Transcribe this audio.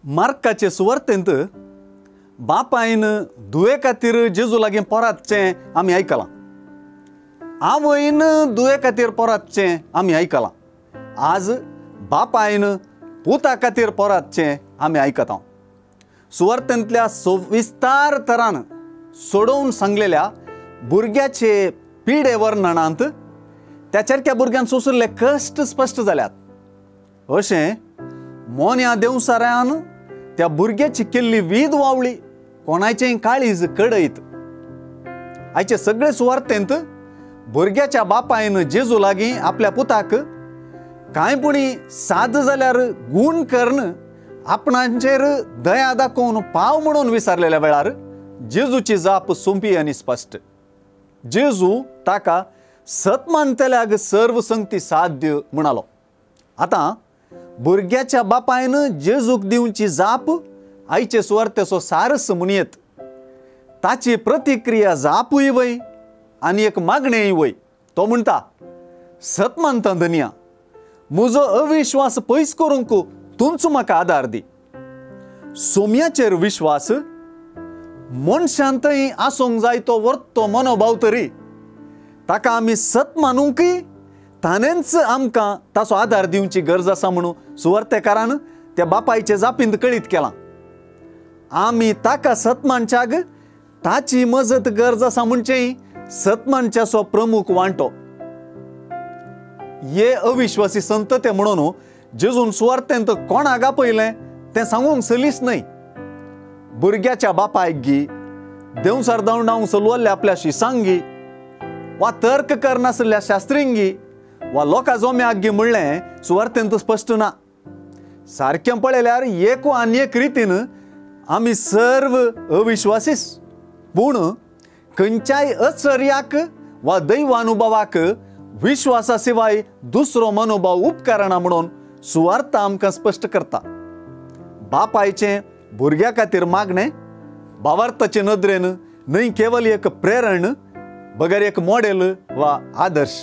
मार्काचे सुवार्तेंत बापायन धुवे खातीर जेजू लागीं पोरातचें आमी आयकलां, आवयन धुवे खातीर पोरातचें आमी आयकलां, आज बापायन पुता खातीर पोरातचें आमी आयकता। सुवार्तेंतल्या सविस्तार तरान सोडोवन सांगलेल्या भुरग्याचे पिडे वर्णनांत त्या चरक्या भुरग्यान सोंशिल्ले कश्ट स्पश्ट जाल्यात। अशें मोन्या देंवसाऱ्यान त्या भुरग्याची केल्ली वीद वावळी कोणाचें काळीज कडयत। आयचे सगळे सुवार्तेंत भुरग्याच्या बापायन जेजू लागीं आपल्या पुताक कांय पुणी साद जाल्यार गूण करून आपणाचेर दया दाखोवन पाव म्हणून विसरलेल्या वेळार जेजूची जाप सोंपी आनी स्पश्ट। जेजू ताका सत मानतल्याक सर्व संगती साध्य म्हणालो। आतां भुरग्याच्या बापायन जेजूक दिवची जाप आयचे सुवार्तेचो सारस म्हणयेत। ताची प्रतिक्रिया जापूय वय आनी एक मागणेय वय। तो म्हणटा, सत मानता धनिया, म्हजो अविश्वास पयस करूंक तूंच म्हाका आदार दी। सोम्याचेर विश्वास मनशांतय आसूंक जाय तो वर्तो मनोभाव तरी ताका आमी सत मानूंकय ताणेंच आमकां ताचो आदार दिवची गरज आसा म्हणून सुवार्तेकारान त्या बापायचे जापींत कळीत केलां। आमी ताका सत मानच्याक ताची मजत गरज आसा म्हणचें सत मानच्याचो प्रमुख वांटो। हे अविश्वासी संत ते म्हणून जेजून सुवार्तेंत कोणाक आपयलें तें सांगूंक सलीस न्हय। भुरग्याच्या बापायक गी, देंवसार दवंडावंक सलवल्ल्या आपल्या शिसांगी वा तर्क करनासल्या शास्त्रींगी वा लोकां जोम्याक गी म्हणलें सुवार्तेंत स्पश्ट ना। सारकें पळयल्यार एक आनी एक रितीन आमी सर्व अविश्वासीस, पूण खंयच्याय अचर्याक वा दैवानुभवाक विश्वासा शिवाय दुसरो मनोभाव उपकारना म्हणून सुवार्थ आमकां स्पश्ट करता। बापायचें भुरग्या खातीर मागणें भावार्थाचे नदरेन न्हय केवल एक प्रेरण बगर एक मॉडेल वा आदर्श।